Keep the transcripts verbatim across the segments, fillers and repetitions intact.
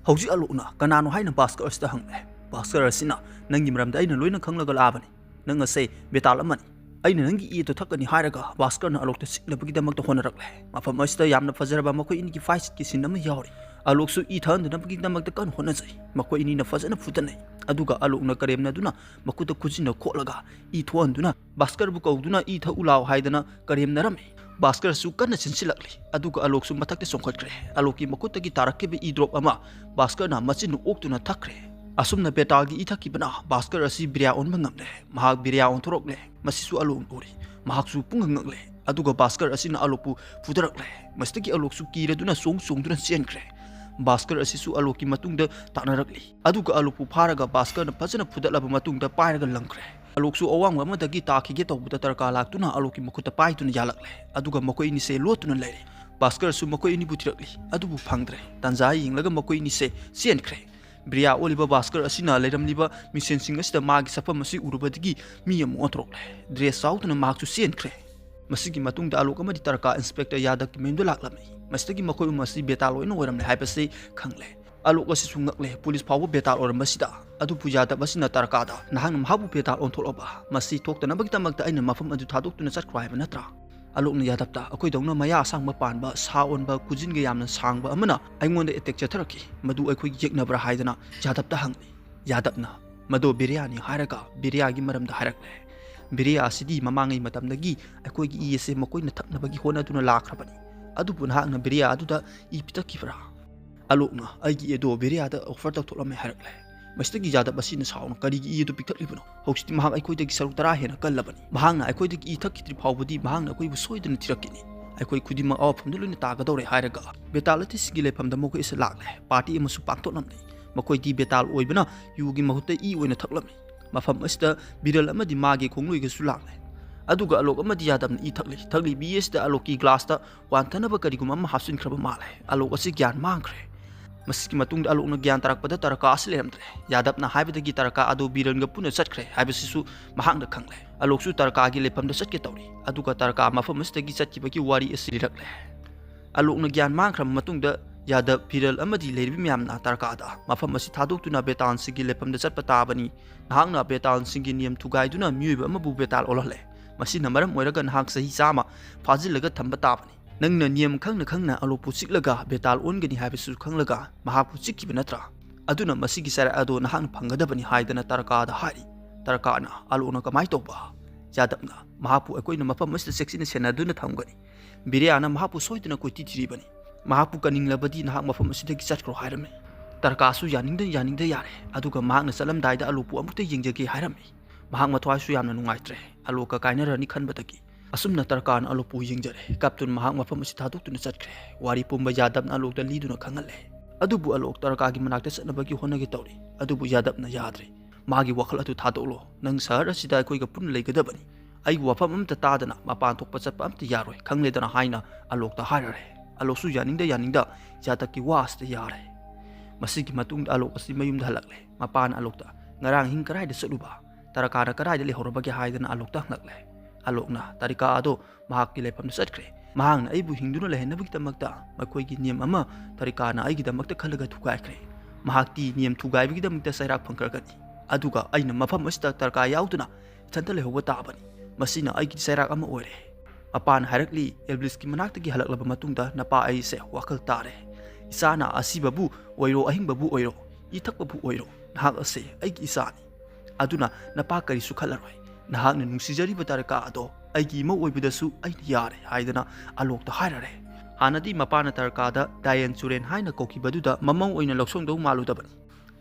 ꯍꯧꯖꯤꯛ ꯑꯂꯣꯛꯅ ꯀꯅꯥꯅꯣ ꯍꯥꯏꯅ ꯚꯥꯁꯀꯔ ꯑꯁꯤꯗ ꯍꯪꯂꯦ꯫ ꯚꯥꯁꯀꯔ ꯑꯁꯤꯅ, "ꯅꯪꯒꯤ ꯃꯔꯝꯗ ꯑꯩꯅ ꯂꯣꯏꯅ ꯈꯪꯂꯒ ꯂꯥꯛꯑꯕꯅꯤ꯫ ꯅꯪ ꯑꯁꯦ ꯕꯦꯇꯥꯜ ꯑꯃꯅꯤ꯫ ꯑꯩꯅ ꯅꯪꯒꯤ ꯏꯗꯣ ꯊꯛꯀꯅꯤ" ꯍꯥꯏꯔꯒ ꯚꯥꯁꯀꯔꯅ ꯑꯂꯣꯛꯇ ꯆꯤꯛꯅꯕꯒꯤꯗꯃꯛꯇ ꯍꯣꯠꯅꯔꯛꯂꯦ꯫ ꯃꯐꯝ ꯑꯁꯤꯗ ꯌꯥꯝꯅ ꯐꯖꯔꯕ ꯃꯈꯣꯏ ꯑꯅꯤꯒꯤ ꯐꯥꯏꯠꯀꯤ ꯁꯤꯟ ꯑꯃ ꯌꯥꯎꯔꯤ꯫ ꯑꯂꯣꯛꯁꯨ ꯏ ꯊꯛꯍꯟꯗꯅꯕꯒꯤꯗꯃꯛꯇ ꯀꯟꯅ ꯍꯣꯠꯅꯖꯩ꯫ ꯃꯈꯣꯏ ꯑꯅꯤꯅ ꯐꯖꯅ ꯐꯨꯗꯠꯅꯩ꯫ ꯑꯗꯨꯒ ꯑꯂꯣꯛꯅ ꯀꯔꯦꯝꯅꯗꯨꯅ ꯃꯈꯨꯠꯇ ꯈꯨꯖꯤꯟꯅ ꯈꯣꯠꯂꯒ ꯏ ꯊꯣꯛꯍꯟꯗꯨꯅ ꯚꯥꯁꯀꯔꯕꯨ ꯀꯧꯗꯨꯅ ꯏ ꯊꯛꯎ ꯂꯥꯎ ꯍꯥꯏꯗꯅ ꯀꯔꯦꯝꯅꯔꯝꯃꯤ꯫ ꯚꯥꯁꯀꯔꯁꯨ ꯀꯟꯅ ꯆꯦꯟꯁꯤꯜꯂꯛꯂꯤ꯫ ꯑꯗꯨꯒ ꯑꯂꯣꯛꯁꯨ ꯃꯊꯛꯇ ꯆꯣꯡꯈꯠꯈ꯭ꯔꯦ꯫ ꯑꯂꯣꯛꯀꯤ ꯃꯈꯨꯠꯇꯒꯤ ꯇꯥꯔꯛꯈꯤꯕ ꯏ ꯗ꯭ꯔꯣꯞ ꯑꯃ ꯚꯥꯁꯀꯔꯅ ꯃꯆꯤꯟꯅ ꯑꯣꯛꯇꯨꯅ ꯊꯛꯈ꯭ꯔꯦ꯫ ꯑꯁꯨꯝꯅ ꯕꯦꯇꯥꯜꯒꯤ ꯏ ꯊꯛꯈꯤꯕꯅ ꯚꯥꯁꯀꯔ ꯑꯁꯤ ꯕꯤꯔꯤꯌꯥ ꯑꯣꯟꯕ ꯉꯝꯂꯦ꯫ ꯃꯍꯥꯛ ꯕꯤꯔꯤꯌꯥ ꯑꯣꯟꯊꯣꯔꯛꯂꯦ꯫ ꯃꯁꯤꯁꯨ ꯑꯂꯣꯛꯅ ꯎꯔꯤ꯫ ꯃꯍꯥꯛꯁꯨ ꯄꯨꯡꯉꯛ ꯉꯛꯂꯦ꯫ ꯑꯗꯨꯒ ꯚꯥꯁꯀꯔ ꯑꯁꯤꯅ ꯑꯂꯣꯛꯄꯨ ꯐꯨꯗꯔꯛꯂꯦ꯫ ꯃꯁꯤꯗꯒꯤ ꯑꯂꯣꯛꯁꯨ ꯀꯤꯔꯗꯨꯅ ꯆꯣꯡ ꯆꯣꯡꯗꯨꯅ ꯆꯦꯟꯈ꯭ꯔꯦ꯫ ꯚꯥꯁꯀꯔ ꯑꯁꯤꯁꯨ ꯑꯂꯣꯛꯀꯤ ꯃꯇꯨꯡꯗ ꯇꯥꯟꯅꯔꯛꯂꯤ꯫ ꯑꯗꯨꯒ ꯑꯂꯣꯛꯄꯨ ꯐꯥꯔꯒ ꯚꯥꯁꯀꯔꯅ ꯐꯖꯅ ꯐꯨꯗꯠꯂꯕ ꯃꯇꯨꯡꯗ ꯄꯥꯏꯔꯒ ꯂꯪꯈ꯭ꯔꯦ꯫ ꯑꯂꯣꯛꯁꯨ ꯑꯋꯥꯡꯕ ꯑꯃꯗꯒꯤ ꯇꯥꯈꯤꯒꯦ ꯇꯧꯕꯗ ꯇꯔꯀꯥ ꯂꯥꯛꯇꯨꯅ ꯑꯂꯣꯛꯀꯤ ꯃꯈꯨꯠꯇ ꯄꯥꯏꯗꯨꯅ ꯌꯥꯜꯂꯛꯂꯦ꯫ ꯑꯗꯨꯒ ꯃꯈꯣꯏ ꯑꯅꯤꯁꯦ ꯂꯣꯠꯇꯨꯅ ꯂꯩꯔꯦ꯫ ꯚꯥꯁꯀꯔꯁꯨ ꯃꯈꯣꯏ ꯑꯅꯤꯕꯨ ꯊꯤꯔꯛꯂꯤ꯫ ꯑꯗꯨꯕꯨ ꯐꯪꯗ꯭ꯔꯦ꯫ ꯇꯥꯟꯖꯥ ꯌꯦꯡꯂꯒ ꯃꯈꯣꯏ ꯑꯅꯤꯁꯦ ꯆꯦꯟꯈ꯭ꯔꯦ꯫ ꯕꯤꯔꯤꯌꯥ ꯑꯣꯜꯂꯤꯕ ꯚꯥꯁꯀꯔ ꯑꯁꯤꯅ ꯂꯩꯔꯝꯂꯤꯕ ꯃꯤꯁꯦꯟꯁꯤꯡ ꯑꯁꯤꯗ ꯃꯥꯒꯤ ꯁꯛꯐꯝ ꯑꯁꯤ ꯎꯔꯨꯕꯗꯒꯤ ꯃꯤ ꯑꯃ ꯑꯣꯟꯊꯣꯔꯛꯂꯦ꯫ ꯗ꯭ꯔꯦꯁ ꯆꯥꯎꯗꯨꯅ ꯃꯍꯥꯛꯁꯨ ꯆꯦꯟꯈ꯭ꯔꯦ꯫ ꯃꯁꯤꯒꯤ ꯃꯇꯨꯡꯗ ꯑꯂꯣꯛ ꯑꯃꯗꯤ ꯇꯔꯀꯥ ꯏꯟꯁꯄꯦꯛꯇꯔ ꯌꯥꯗꯕꯀꯤ ꯃꯌꯨꯝꯗ ꯂꯥꯛꯂꯝꯃꯤ꯫ ꯃꯁꯤꯗꯒꯤ ꯃꯈꯣꯏ ꯑꯍꯨꯝ ꯑꯁꯤ ꯕꯦꯇꯥꯜ ꯂꯣꯏꯅ ꯑꯣꯏꯔꯝꯂꯦ ꯍꯥꯏꯕꯁꯤ ꯈꯪꯂꯦ꯫ ꯑꯂꯣꯛ ꯑꯁꯤꯁꯨ ꯉꯛꯂꯦ, ꯄꯨꯂꯤꯁ ꯐꯥꯎꯕ ꯕꯦꯇꯥꯜ ꯑꯣꯏꯔꯝꯕꯁꯤꯗ꯫ ꯑꯗꯨꯕꯨ ꯌꯥꯗꯕ ꯑꯁꯤꯅ ꯇꯔꯀꯥꯗ, "ꯅꯍꯥꯛꯅ ꯃꯍꯥꯛꯄꯨ ꯕꯦꯇꯥꯜ ꯑꯣꯟꯊꯣꯛꯂꯕ? ꯃꯁꯤ ꯊꯣꯛꯇꯅꯕꯒꯤꯗꯃꯛꯇ ꯑꯩꯅ ꯃꯐꯝ ꯑꯗꯨ ꯊꯥꯗꯣꯛꯇꯨꯅ ꯆꯠꯈ꯭ꯔꯣ ꯍꯥꯏꯕ ꯅꯠꯇ꯭ꯔꯥ?" ꯑꯂꯣꯛꯅ ꯌꯥꯗꯕꯗ, "ꯑꯩꯈꯣꯏꯗꯧꯅ ꯃꯌꯥ ꯑꯁꯥꯡꯕ ꯄꯥꯟꯕ ꯁꯥ ꯑꯣꯟꯕ ꯀꯨꯖꯤꯟꯒ ꯌꯥꯝꯅ ꯁꯥꯡꯕ ꯑꯃꯅ ꯑꯩꯉꯣꯟꯗ ꯑꯦꯇꯦꯛ ꯆꯠꯊꯔꯛꯈꯤ꯫ ꯃꯗꯨ ꯑꯩꯈꯣꯏ ꯌꯦꯛꯅꯕ꯭ꯔꯥ?" ꯍꯥꯏꯗꯅ ꯌꯥꯗꯕꯗ ꯍꯪꯂꯤ꯫ ꯌꯥꯗꯕꯅ, "ꯃꯗꯨ ꯕꯤꯔꯤꯌꯥꯅꯤ" ꯍꯥꯏꯔꯒ ꯕꯤꯔꯤꯌꯥꯒꯤ ꯃꯔꯝꯗ ꯍꯥꯏꯔꯛꯂꯦ꯫ "ꯕꯤꯔꯤꯌꯥ ꯑꯁꯤꯗꯤ ꯃꯃꯥꯡꯉꯩ ꯃꯇꯝꯗꯒꯤ ꯑꯩꯈꯣꯏꯒꯤ ꯏ ꯑꯁꯦ ꯃꯈꯣꯏꯅ ꯊꯛꯅꯕꯒꯤ ꯍꯣꯠꯅꯗꯨꯅ ꯂꯥꯛꯈ꯭ꯔꯕꯅꯤ꯫ ꯑꯗꯨꯕꯨ ꯅꯍꯥꯛꯅ ꯕꯤꯔꯤꯌꯥ ꯑꯗꯨꯗ ꯏ ꯄꯤꯊꯛꯈꯤꯕ꯭ꯔꯥ?" ꯑꯂꯣꯛꯅ, "ꯑꯩꯒꯤ ꯏ ꯑꯗꯨ ꯕꯤꯔꯤꯌꯥꯗ ꯑꯣꯐꯔ ꯇꯧꯊꯣꯛꯂꯝꯃꯦ" ꯍꯥꯏꯔꯛꯂꯦ꯫ ꯃꯁꯤꯗꯒꯤ ꯌꯥꯗꯕ ꯑꯁꯤꯅ ꯁꯥꯎꯅ, "ꯀꯔꯤꯒꯤ ꯏ ꯑꯗꯨ ꯄꯤꯊꯛꯂꯤꯕꯅꯣ? ꯍꯧꯖꯤꯛꯇꯤ ꯃꯍꯥꯛ ꯑꯩꯈꯣꯏꯗꯒꯤ ꯁꯔꯨꯛ ꯇꯔꯥ ꯍꯦꯟꯅ ꯀꯜꯂꯕꯅꯤ꯫ ꯃꯍꯥꯛꯅ ꯑꯩꯈꯣꯏꯗꯒꯤ ꯏ ꯊꯛꯈꯤꯗ꯭ꯔꯤ ꯐꯥꯎꯕꯗꯤ ꯃꯍꯥꯛꯅ ꯑꯩꯈꯣꯏꯕꯨ ꯁꯣꯏꯗꯅ ꯊꯤꯔꯛꯈꯤꯅꯤ꯫ ꯑꯩꯈꯣꯏ ꯈꯨꯗꯤꯡꯃꯛ ꯑꯋꯥꯐꯝꯗ ꯂꯣꯏꯅ ꯇꯥꯒꯗꯧꯔꯦ" ꯍꯥꯏꯔꯒ ꯕꯦꯇꯥꯂꯤꯁꯁꯤꯡꯒꯤ ꯂꯩꯐꯝꯗ ꯃꯈꯣꯏ ꯑꯁꯤ ꯂꯥꯛꯂꯦ꯫ ꯄꯥꯔꯇꯤ ꯑꯃꯁꯨ ꯄꯥꯡꯊꯣꯛꯂꯝꯂꯦ꯫ ꯃꯈꯣꯏꯗꯤ ꯕꯦꯇꯥꯜ ꯑꯣꯏꯕꯅ ꯌꯨꯒꯤ ꯃꯍꯨꯠꯇ ꯏ ꯑꯣꯏꯅ ꯊꯛꯂꯝꯃꯤ꯫ ꯃꯐꯝ ꯑꯁꯤꯗ ꯕꯤꯔꯜ ꯑꯃꯗꯤ ꯃꯥꯒꯤ ꯈꯣꯡꯂꯣꯏꯒꯁꯨ ꯂꯥꯛꯂꯦ꯫ ꯑꯗꯨꯒ ꯑꯂꯣꯛ ꯑꯃꯗꯤ ꯌꯥꯗꯕꯅ ꯏ ꯊꯛꯂꯤ꯫ ꯊꯛꯂꯤꯕꯤ ꯑꯁꯤꯗ ꯑꯂꯣꯛꯀꯤ ꯒ꯭ꯂꯥꯁꯇ ꯋꯥꯟꯊꯅꯕ ꯀꯔꯤꯒꯨꯝꯕ ꯑꯃ ꯍꯥꯞꯆꯤꯟꯈ꯭ꯔꯕ ꯃꯥꯜꯂꯦ꯫ ꯑꯂꯣꯛ ꯑꯁꯤ ꯒ꯭ꯌꯥꯟ ꯃꯥꯡꯈ꯭ꯔꯦ꯫ ꯃꯁꯤꯒꯤ ꯃꯇꯨꯡꯗ ꯑꯂꯣꯛꯅ ꯒ꯭ꯌꯥꯟ ꯇꯥꯔꯛꯄꯗ ꯇꯔꯀꯥ ꯑꯁꯤ ꯂꯩꯔꯝꯗ꯭ꯔꯦ꯫ ꯌꯥꯗꯕꯅ ꯍꯥꯏꯕꯗꯒꯤ ꯇꯔꯀꯥ ꯑꯗꯨ ꯕꯤꯔꯟꯒ ꯄꯨꯟꯅ ꯆꯠꯈ꯭ꯔꯦ ꯍꯥꯏꯕꯁꯤꯁꯨ ꯃꯍꯥꯛꯅ ꯈꯪꯂꯦ꯫ ꯑꯂꯣꯛꯁꯨ ꯇꯔꯀꯥꯒꯤ ꯂꯩꯐꯝꯗ ꯆꯠꯀꯦ ꯇꯧꯔꯤ꯫ ꯑꯗꯨꯒ ꯇꯔꯀꯥ ꯃꯐꯝ ꯑꯁꯤꯗꯒꯤ ꯆꯠꯈꯤꯕꯒꯤ ꯋꯥꯔꯤ ꯑꯁꯤ ꯂꯤꯔꯛꯂꯦ꯫ ꯑꯂꯣꯛꯅ ꯒ꯭ꯌꯥꯟ ꯃꯥꯡꯈ꯭ꯔꯕ ꯃꯇꯨꯡꯗ ꯌꯥꯗꯕ, ꯚꯤꯔꯦꯜ ꯑꯃꯗꯤ ꯂꯩꯔꯤꯕ ꯃꯌꯥꯝꯅ ꯇꯔꯀꯥꯗ ꯃꯐꯝ ꯑꯁꯤ ꯊꯥꯗꯣꯛꯇꯨꯅ ꯕꯦꯇꯥꯜꯁꯤꯡꯒꯤ ꯂꯩꯐꯝꯗ ꯆꯠꯄ ꯇꯥꯕꯅꯤ꯫ ꯅꯍꯥꯛꯅ ꯕꯦꯇꯥꯜꯁꯤꯡꯒꯤ ꯅꯤꯌꯝ ꯊꯨꯒꯥꯏꯗꯨꯅ ꯃꯤꯑꯣꯏꯕ ꯑꯃꯕꯨ ꯕꯦꯇꯥꯜ ꯑꯣꯜꯍꯜꯂꯦ꯫ ꯃꯁꯤꯅ ꯃꯔꯝ ꯑꯣꯏꯔꯒ ꯅꯍꯥꯛ ꯆꯍꯤ ꯆꯥꯝꯃ ꯐꯥꯖꯤꯜꯂꯒ ꯊꯝꯕ ꯇꯥꯕꯅꯤ꯫ ꯅꯪꯅ ꯅꯤꯌꯝ ꯈꯪꯅ ꯈꯪꯅ ꯑꯂꯣꯛꯄꯨ ꯆꯤꯛꯂꯒ ꯕꯦꯇꯥꯜ ꯑꯣꯟꯒꯅꯤ ꯍꯥꯏꯕꯁꯨ ꯈꯪꯂꯒ ꯃꯍꯥꯛꯄꯨ ꯆꯤꯛꯈꯤꯕ ꯅꯠꯇ꯭ꯔꯥ? ꯑꯗꯨꯅ ꯃꯁꯤꯒꯤ ꯆꯩꯔꯥꯛ ꯑꯗꯣ ꯅꯍꯥꯛꯅ ꯐꯪꯒꯗꯕꯅꯤ ꯍꯥꯏꯗꯅ ꯇꯔꯀꯥꯗ ꯍꯥꯏꯔꯤ꯫ ꯇꯔꯀꯥꯅ ꯑꯂꯣꯛꯅ ꯀꯃꯥꯏ ꯇꯧꯕ? ꯌꯥꯗꯕꯅ ꯃꯍꯥꯛꯄꯨ ꯑꯩꯈꯣꯏꯅ ꯃꯐꯝ ꯑꯁꯤꯗ ꯆꯦꯛꯁꯤꯟꯅ ꯁꯦꯟꯅꯗꯨꯅ ꯊꯝꯒꯅꯤ꯫ ꯕꯤꯔꯤꯌꯥꯅ ꯃꯍꯥꯛꯄꯨ ꯁꯣꯏꯗꯅ ꯀꯣꯏꯊꯤ ꯊꯤꯔꯤꯕꯅꯤ꯫ ꯃꯍꯥꯛꯄꯨ ꯀꯟꯅꯤꯡꯂꯕꯗꯤ ꯅꯍꯥꯛ ꯃꯐꯝ ꯑꯁꯤꯗꯒꯤ ꯆꯠꯈ꯭ꯔꯣ ꯍꯥꯏꯔꯝꯃꯤ꯫ ꯇꯔꯀꯥꯁꯨ ꯌꯥꯅꯤꯡꯗ ꯌꯥꯅꯤꯡꯗ ꯌꯥꯔꯦ꯫ ꯑꯗꯨꯒ ꯃꯍꯥꯛꯅ ꯆꯠꯂꯝꯗꯥꯏꯗ ꯑꯂꯣꯛꯄꯨ ꯑꯃꯨꯛꯇ ꯌꯦꯡꯖꯒꯦ ꯍꯥꯏꯔꯝꯃꯤ꯫ ꯃꯍꯥꯛ ꯃꯊ꯭ꯋꯥꯏꯁꯨ ꯌꯥꯝꯅ ꯅꯨꯡꯉꯥꯏꯇ꯭ꯔꯦ꯫ ꯑꯂꯣꯛꯀ ꯀꯥꯏꯅꯔꯅꯤ ꯈꯟꯕꯗꯒꯤ꯫ ꯑꯁꯨꯝꯅ ꯇꯔꯀꯥꯅ ꯑꯂꯣꯛꯄꯨ ꯌꯦꯡꯖꯔꯦ꯫ ꯀꯥꯞꯇꯨꯅ ꯃꯍꯥꯛ ꯃꯐꯝ ꯑꯁꯤ ꯊꯥꯗꯣꯛꯇꯨꯅ ꯆꯠꯈ꯭ꯔꯦ꯫ ꯋꯥꯔꯤ ꯄꯨꯝꯕ ꯌꯥꯗꯕꯅ ꯑꯂꯣꯛꯇ ꯂꯤꯗꯨꯅ ꯈꯪꯍꯜꯂꯦ꯫ ꯑꯗꯨꯕꯨ ꯑꯂꯣꯛ ꯇꯔꯀꯥꯒꯤ ꯃꯅꯥꯛꯇ ꯆꯠꯅꯕꯒꯤ ꯍꯣꯠꯅꯒꯦ ꯇꯧꯔꯤ꯫ ꯑꯗꯨꯕꯨ ꯌꯥꯗꯕꯅ ꯌꯥꯗ꯭ꯔꯦ꯫ ꯃꯥꯒꯤ ꯋꯥꯈꯜ ꯑꯗꯨ ꯊꯥꯗꯣꯛꯂꯣ꯫ ꯅꯪ ꯁꯍꯔ ꯑꯁꯤꯗ ꯑꯩꯈꯣꯏꯒ ꯄꯨꯟꯅ ꯂꯩꯒꯗꯕꯅꯤ꯫ ꯑꯩꯒꯤ ꯋꯥꯐꯝ ꯑꯃꯠꯇ ꯇꯥꯗꯅ ꯃꯄꯥꯟ ꯊꯣꯛꯄ ꯆꯠꯄ ꯑꯝꯇ ꯌꯥꯔꯣꯏ꯫ ꯈꯪꯂꯦꯗꯅ ꯍꯥꯏꯅ ꯑꯂꯣꯛꯇ ꯍꯥꯏꯔꯔꯦ꯫ ꯑꯂꯣꯛꯁꯨ ꯌꯥꯅꯤꯡꯗ ꯌꯥꯅꯤꯡꯗ ꯌꯥꯗꯛꯀꯤ ꯋꯥ ꯑꯁꯤꯗ ꯌꯥꯔꯦ꯫ ꯃꯁꯤꯒꯤ ꯃꯇꯨꯡꯗ ꯑꯂꯣꯛ ꯑꯁꯤ ꯃꯌꯨꯝꯗ ꯍꯜꯂꯛꯂꯦ꯫ ꯃꯄꯥꯅ ꯑꯂꯣꯛꯇ, "ꯉꯔꯥꯡ ꯑꯍꯤꯡ ꯀꯗꯥꯏꯗ ꯆꯠꯂꯨꯕ? ꯇꯔꯀꯥꯅ ꯀꯗꯥꯏꯗ ꯂꯩꯍꯧꯔꯕꯒꯦ?" ꯍꯥꯏꯗꯅ ꯑꯂꯣꯛꯇ ꯍꯪꯂꯛꯂꯦ꯫ ꯑꯂꯣꯛꯅ, "ꯇꯔꯤꯀꯥ ꯑꯗꯣ ꯃꯍꯥꯛꯀꯤ ꯂꯩꯐꯝꯗ ꯆꯠꯈ꯭ꯔꯦ꯫ ꯃꯍꯥꯛꯅ ꯑꯩꯕꯨ ꯍꯤꯡꯗꯨꯅ ꯂꯩꯍꯟꯅꯕꯒꯤꯗꯃꯛꯇ ꯃꯈꯣꯏꯒꯤ ꯅꯤꯌꯝ ꯑꯃ ꯇꯔꯤꯀꯥꯅ ꯑꯩꯒꯤꯗꯃꯛꯇ ꯈꯜꯂꯒ ꯊꯨꯒꯥꯏꯈ꯭ꯔꯦ꯫ ꯃꯍꯥꯛꯇꯤ ꯅꯤꯌꯝ ꯊꯨꯒꯥꯏꯕꯒꯤꯗꯃꯛꯇ ꯆꯩꯔꯥꯛ ꯐꯪꯈ꯭ꯔꯒꯅꯤ꯫ ꯑꯗꯨꯒ ꯑꯩꯅ ꯃꯐꯝ ꯑꯁꯤꯗ ꯇꯔꯀꯥ ꯌꯥꯎꯗꯨꯅ ꯏꯊꯟꯇ ꯂꯩꯍꯧꯕ ꯇꯥꯕꯅꯤ꯫ ꯃꯁꯤꯅ ꯑꯩꯒꯤ ꯆꯩꯔꯥꯛ ꯑꯃ ꯑꯣꯏꯔꯦ꯫" ꯃꯄꯥꯅ ꯍꯥꯏꯔꯛꯂꯤ, "ꯑꯦꯜꯕ꯭ꯂꯤꯁꯀꯤ ꯃꯅꯥꯛꯇꯒꯤ ꯍꯜꯂꯛꯂꯕ ꯃꯇꯨꯡꯗ ꯅꯄꯥ ꯑꯩꯁꯦ ꯋꯥꯈꯜ ꯇꯥꯔꯦ꯫ ꯏꯆꯥꯅ ꯑꯁꯤꯕꯕꯨ ꯑꯣꯏꯔꯣ, ꯑꯍꯤꯡꯕꯕꯨ ꯑꯣꯏꯔꯣ, ꯏ ꯊꯛꯄꯕꯨ ꯑꯣꯏꯔꯣ, ꯅꯍꯥꯛ ꯑꯁꯦ ꯑꯩꯒꯤ ꯏꯆꯥꯅꯤ꯫ ꯑꯗꯨꯅ ꯅꯄꯥ ꯀꯔꯤꯁꯨ ꯈꯜꯂꯔꯣꯏ꯫ ꯅꯍꯥꯛꯅ ꯅꯨꯡꯁꯤꯖꯔꯤꯕ ꯇꯔꯀꯥ ꯑꯗꯣ ꯑꯩꯒꯤ ꯏꯃꯧ ꯑꯣꯏꯕꯗꯁꯨ ꯑꯩꯅ ꯌꯥꯔꯦ" ꯍꯥꯏꯗꯅ ꯑꯂꯣꯛꯇ ꯍꯥꯏꯔꯔꯦ꯫ ꯍꯥꯟꯅꯗꯤ ꯃꯄꯥꯅ ꯇꯔꯀꯥꯗ ꯗꯥꯌꯦꯟ ꯆꯨꯔꯦꯟ ꯍꯥꯏꯅ ꯀꯧꯈꯤꯕꯗꯨꯗ ꯃꯃꯧ ꯑꯣꯏꯅ ꯂꯧꯁꯣꯡꯗꯧ ꯃꯥꯜꯂꯨꯗꯕꯅꯤ꯫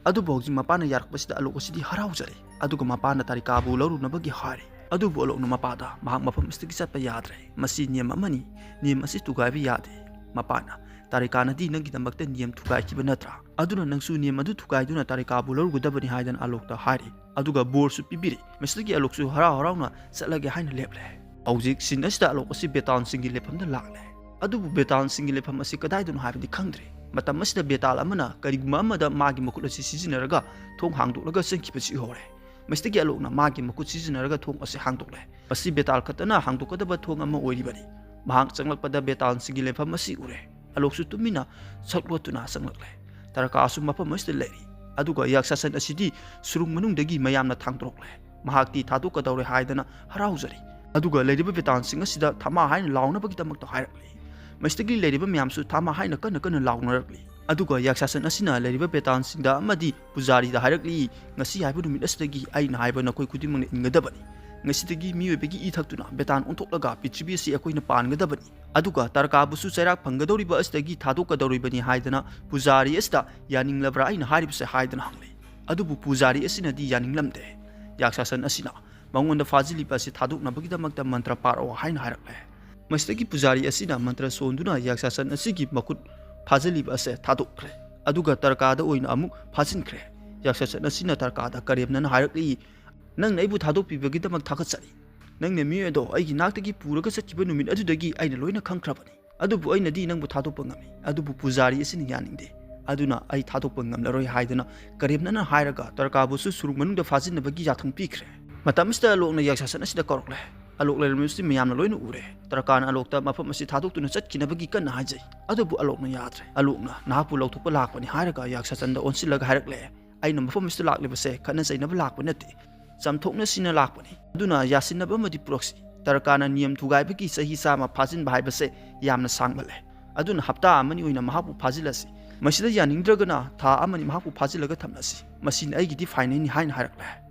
ꯑꯗꯨꯕꯨ ꯍꯧꯖꯤꯛ ꯃꯄꯥꯅ ꯌꯥꯔꯛꯄꯁꯤꯗ ꯑꯂꯣꯛ ꯑꯁꯤꯗꯤ ꯍꯔꯥꯎꯖꯔꯦ꯫ ꯑꯗꯨꯒ ꯃꯄꯥꯅ ꯇꯥꯔꯤꯀꯥꯕꯨ ꯂꯧꯔꯨꯅꯕꯒꯤ ꯍꯥꯏꯔꯦ꯫ ꯑꯗꯨꯕꯨ ꯑꯂꯣꯛꯅ ꯃꯄꯥꯗ, "ꯃꯍꯥꯛ ꯃꯐꯝ ꯑꯁꯤꯗꯒꯤ ꯆꯠꯄ ꯌꯥꯗ꯭ꯔꯦ꯫ ꯃꯁꯤ ꯅꯤꯌꯝ ꯑꯃꯅꯤ꯫ ꯅꯤꯌꯝ ꯑꯁꯤ ꯊꯨꯒꯥꯏꯕ ꯌꯥꯗꯦ꯫" ꯃꯄꯥꯅ, "ꯇꯥꯔꯤꯀꯥꯅꯗꯤ ꯅꯪꯒꯤꯗꯃꯛꯇ ꯅꯤꯌꯝ ꯊꯨꯒꯥꯏꯈꯤꯕ ꯅꯠꯇ꯭ꯔꯥ? ꯑꯗꯨꯅ ꯅꯪꯁꯨ ꯅꯤꯌꯝ ꯑꯗꯨ ꯊꯨꯒꯥꯏꯗꯨꯅ ꯇꯥꯔꯤꯀꯥꯕꯨ ꯂꯧꯔꯨꯒꯗꯕꯅꯤ" ꯍꯥꯏꯗꯅ ꯑꯂꯣꯛꯇ ꯍꯥꯏꯔꯦ꯫ ꯑꯗꯨꯒ ꯕꯣꯔꯁꯨ ꯄꯤꯕꯤꯔꯦ꯫ ꯃꯁꯤꯗꯒꯤ ꯑꯂꯣꯛꯁꯨ ꯍꯔꯥꯎ ꯍꯔꯥꯎꯅ ꯆꯠꯂꯒꯦ ꯍꯥꯏꯅ ꯂꯦꯞꯂꯦ꯫ ꯍꯧꯖꯤꯛ ꯁꯤꯟ ꯑꯁꯤꯗ ꯑꯂꯣꯛ ꯑꯁꯤ ꯕꯦꯇꯥꯜꯁꯤꯡꯒꯤ ꯂꯩꯐꯝꯗ ꯂꯥꯛꯂꯦ꯫ ꯑꯗꯨꯕꯨ ꯕꯦꯇꯥꯜꯁꯤꯡꯒꯤ ꯂꯩꯐꯝ ꯑꯁꯤ ꯀꯗꯥꯏꯗꯅꯣ ꯍꯥꯏꯕꯗꯤ ꯈꯪꯗ꯭ꯔꯦ꯫ ꯃꯇꯝ ꯑꯁꯤꯗ ꯕꯦꯇꯥꯜ ꯑꯃꯅ ꯀꯔꯤꯒꯨꯝꯕ ꯑꯃꯗ ꯃꯥꯒꯤ ꯃꯈꯨꯠ ꯑꯁꯤ ꯁꯤꯖꯤꯟꯅꯔꯒ ꯊꯣꯡ ꯍꯥꯡꯗꯣꯛꯂꯒ ꯆꯪꯈꯤꯕꯁꯤ ꯎꯍꯧꯔꯦ꯫ ꯃꯁꯤꯗꯒꯤ ꯑꯂꯣꯛꯅ ꯃꯥꯒꯤ ꯃꯈꯨꯠ ꯁꯤꯖꯤꯟꯅꯔꯒ ꯊꯣꯡ ꯑꯁꯤ ꯍꯥꯡꯗꯣꯛꯂꯦ꯫ ꯃꯁꯤ ꯕꯦꯇꯥꯜ ꯈꯛꯇꯅ ꯍꯥꯡꯗꯣꯛꯀꯗꯕ ꯊꯣꯡ ꯑꯃ ꯑꯣꯏꯔꯤꯕꯅꯤ꯫ ꯃꯍꯥꯛ ꯆꯪꯂꯛꯄꯗ ꯕꯦꯇꯥꯜꯁꯤꯡꯒꯤ ꯂꯩꯐꯝ ꯑꯁꯤ ꯎꯔꯦ꯫ ꯑꯂꯣꯛꯁꯨ ꯇꯨꯃꯤꯟꯅ ꯁꯛꯂꯣꯠꯇꯨꯅ ꯆꯪꯂꯛꯂꯦ꯫ ꯇꯔꯀꯥꯁꯨ ꯃꯐꯝ ꯑꯁꯤꯗ ꯂꯩꯔꯤ꯫ ꯑꯗꯨꯒ ꯌꯥꯛꯁꯥꯁꯟ ꯑꯁꯤꯗꯤ ꯁꯨꯔꯨꯡ ꯃꯅꯨꯡꯗꯒꯤ ꯃꯌꯥꯝꯅ ꯊꯥꯡꯗꯣꯔꯛꯂꯦ꯫ ꯃꯍꯥꯛꯇꯤ ꯊꯥꯗꯣꯛꯀꯗꯧꯔꯦ ꯍꯥꯏꯗꯅ ꯍꯔꯥꯎꯖꯔꯤ꯫ ꯑꯗꯨꯒ ꯂꯩꯔꯤꯕ ꯕꯦꯇꯥꯟꯁꯤꯡ ꯑꯁꯤꯗ ꯊꯥꯃꯥ ꯍꯥꯏꯅ ꯂꯥꯎꯅꯕꯒꯤꯗꯃꯛꯇ ꯍꯥꯏꯔꯛꯂꯤ꯫ ꯃꯁꯤꯗꯒꯤ ꯂꯩꯔꯤꯕ ꯃꯌꯥꯝꯁꯨ ꯊꯥꯃꯥ ꯍꯥꯏꯅ ꯀꯟꯅ ꯀꯟꯅ ꯂꯥꯎꯅꯔꯛꯂꯤ꯫ ꯑꯗꯨꯒ ꯌꯥꯛꯁꯥꯁꯟ ꯑꯁꯤꯅ ꯂꯩꯔꯤꯕ ꯕꯦꯇꯥꯟꯁꯤꯡꯗ ꯑꯃꯗꯤ ꯄꯨꯖꯥꯔꯤꯗ ꯍꯥꯏꯔꯛꯂꯤ, "ꯉꯁꯤ ꯍꯥꯏꯕ ꯅꯨꯃꯤꯠ ꯑꯁꯤꯗꯒꯤ ꯑꯩꯅ ꯍꯥꯏꯕ ꯅꯈꯣꯏ ꯈꯨꯗꯤꯡꯃꯛꯅ ꯏꯟꯒꯗꯕꯅꯤ꯫ ꯉꯁꯤꯗꯒꯤ ꯃꯤꯑꯣꯏꯕꯒꯤ ꯏ ꯊꯛꯇꯨꯅ ꯕꯦꯇꯥꯟ ꯑꯣꯟꯊꯣꯛꯂꯒ ꯄ꯭ꯔꯤꯊꯤꯕꯤ ꯑꯁꯤ ꯑꯩꯈꯣꯏꯅ ꯄꯥꯟꯒꯗꯕꯅꯤ꯫ ꯑꯗꯨꯒ ꯇꯔꯀꯥꯕꯨꯁꯨ ꯆꯩꯔꯥꯛ ꯐꯪꯒꯗꯧꯔꯤꯕ ꯑꯁꯤꯗꯒꯤ ꯊꯥꯗꯣꯛꯀꯗꯧꯔꯤꯕꯅꯤ" ꯍꯥꯏꯗꯅ ꯄꯨꯖꯥꯔꯤ ꯑꯁꯤꯗ ꯌꯥꯅꯤꯡꯂꯕ꯭ꯔꯥ ꯑꯩꯅ ꯍꯥꯏꯔꯤꯕꯁꯦ ꯍꯥꯏꯗꯅ ꯍꯪꯂꯤ꯫ ꯑꯗꯨꯕꯨ ꯄꯨꯖꯥꯔꯤ ꯑꯁꯤꯅꯗꯤ ꯌꯥꯅꯤꯡꯂꯝꯗꯦ꯫ ꯌꯥꯛꯁꯥꯁꯟ ꯑꯁꯤꯅ ꯃꯉꯣꯟꯗ ꯐꯥꯖꯤꯜꯂꯤꯕ ꯑꯁꯤ ꯊꯥꯗꯣꯛꯅꯕꯒꯤꯗꯃꯛꯇ ꯃꯟꯇ꯭ꯔ ꯄꯥꯔꯛꯑꯣ ꯍꯥꯏꯅ ꯍꯥꯏꯔꯛꯂꯦ꯫ ꯃꯁꯤꯗꯒꯤ ꯄꯨꯖꯥꯔꯤ ꯑꯁꯤꯅ ꯃꯟꯇ꯭ꯔ ꯁꯣꯟꯗꯨꯅ ꯌꯥꯛꯁꯥꯁꯟ ꯑꯁꯤꯒꯤ ꯃꯈꯨꯠ ꯐꯥꯖꯤꯜꯂꯤꯕ ꯑꯁꯦ ꯊꯥꯗꯣꯛꯈ꯭ꯔꯦ꯫ ꯑꯗꯨꯒ ꯇꯔꯀꯥꯗ ꯑꯣꯏꯅ ꯑꯃꯨꯛ ꯐꯥꯖꯤꯟꯈ꯭ꯔꯦ꯫ ꯌꯥꯛꯁꯥꯁꯟ ꯑꯁꯤꯅ ꯇꯔꯀꯥꯗ ꯀꯔꯦꯝꯅꯅ ꯍꯥꯏꯔꯛꯂꯤ, "ꯅꯪꯅ ꯑꯩꯕꯨ ꯊꯥꯗꯣꯛꯄꯤꯕꯒꯤꯗꯃꯛ ꯊꯥꯒꯠꯆꯔꯤ꯫ ꯅꯪꯅ ꯃꯤꯑꯣꯏ ꯑꯗꯣ ꯑꯩꯒꯤ ꯅꯥꯛꯇꯒꯤ ꯄꯨꯔꯒ ꯆꯠꯈꯤꯕ ꯅꯨꯃꯤꯠ ꯑꯗꯨꯗꯒꯤ ꯑꯩꯅ ꯂꯣꯏꯅ ꯈꯪꯈ꯭ꯔꯕꯅꯤ꯫ ꯑꯗꯨꯕꯨ ꯑꯩꯅꯗꯤ ꯅꯪꯕꯨ ꯊꯥꯗꯣꯛꯄ ꯉꯝꯃꯤ꯫ ꯑꯗꯨꯕꯨ ꯄꯨꯖꯥꯔꯤ ꯑꯁꯤꯅ ꯌꯥꯅꯤꯡꯗꯦ꯫ ꯑꯗꯨꯅ ꯑꯩ ꯊꯥꯗꯣꯛꯄ ꯉꯝꯂꯔꯣꯏ" ꯍꯥꯏꯗꯅ ꯀꯔꯦꯝꯅꯅ ꯍꯥꯏꯔꯒ ꯇꯔꯀꯥꯕꯨꯁꯨ ꯁꯨꯔꯨꯡ ꯃꯅꯨꯡꯗ ꯐꯥꯖꯤꯟꯅꯕꯒꯤ ꯌꯥꯊꯪ ꯄꯤꯈ꯭ꯔꯦ꯫ ꯃꯇꯝ ꯑꯁꯤꯗ ꯑꯂꯣꯛꯅ ꯌꯥꯛꯁꯥꯁꯟ ꯑꯁꯤꯗ ꯀꯧꯔꯛꯂꯦ꯫ ꯑꯂꯣꯛ ꯂꯩꯔꯝꯃꯤꯕꯁꯤ ꯃꯌꯥꯝꯅ ꯂꯣꯏꯅ ꯎꯔꯦ꯫ ꯇꯔꯀꯥꯅ ꯑꯂꯣꯛꯇ ꯃꯐꯝ ꯑꯁꯤ ꯊꯥꯗꯣꯛꯇꯨꯅ ꯆꯠꯈꯤꯅꯕꯒꯤ ꯀꯟꯅ ꯍꯥꯏꯖꯩ꯫ ꯑꯗꯨꯕꯨ ꯑꯂꯣꯛꯅ ꯌꯥꯗ꯭ꯔꯦ꯫ ꯑꯂꯣꯛꯅ ꯅꯍꯥꯛꯄꯨ ꯂꯧꯊꯣꯛꯄ ꯂꯥꯛꯄꯅꯤ ꯍꯥꯏꯔꯒ ꯌꯥꯛꯁꯥꯁꯟꯗ ꯑꯣꯟꯁꯤꯜꯂꯒ ꯍꯥꯏꯔꯛꯂꯦ, "ꯑꯩꯅ ꯃꯐꯝ ꯑꯁꯤꯗ ꯂꯥꯛꯂꯤꯕꯁꯦ ꯈꯠꯅ ꯆꯩꯅꯕ ꯂꯥꯛꯄ ꯅꯠꯇꯦ, ꯆꯝꯊꯣꯛꯅꯁꯤꯅ ꯂꯥꯛꯄꯅꯤ꯫ ꯑꯗꯨꯅ ꯌꯥꯁꯤꯟꯅꯕ ꯑꯃꯗꯤ ꯄꯨꯔꯛꯁꯤ꯫ ꯇꯔꯀꯥꯅ ꯅꯤꯌꯝ ꯊꯨꯒꯥꯏꯕꯒꯤ ꯆꯍꯤ ꯆꯥꯝꯃ ꯐꯥꯖꯤꯟꯕ ꯍꯥꯏꯕꯁꯦ ꯌꯥꯝꯅ ꯁꯥꯡꯃꯜꯂꯦ꯫ ꯑꯗꯨꯅ ꯍꯞꯇꯥ ꯑꯃꯅꯤ ꯑꯣꯏꯅ ꯃꯍꯥꯛꯄꯨ ꯐꯥꯖꯤꯜꯂꯁꯤ꯫ ꯃꯁꯤꯗ ꯌꯥꯅꯤꯡꯗ꯭ꯔꯒꯅ ꯊꯥ ꯑꯃꯅꯤ ꯃꯍꯥꯛꯄꯨ ꯐꯥꯖꯤꯜꯂꯒ ꯊꯝꯂꯁꯤ꯫ ꯃꯁꯤꯅ ꯑꯩꯒꯤꯗꯤ ꯐꯥꯏꯅꯦꯜꯅꯤ" ꯍꯥꯏꯅ ꯍꯥꯏꯔꯛꯂꯦ꯫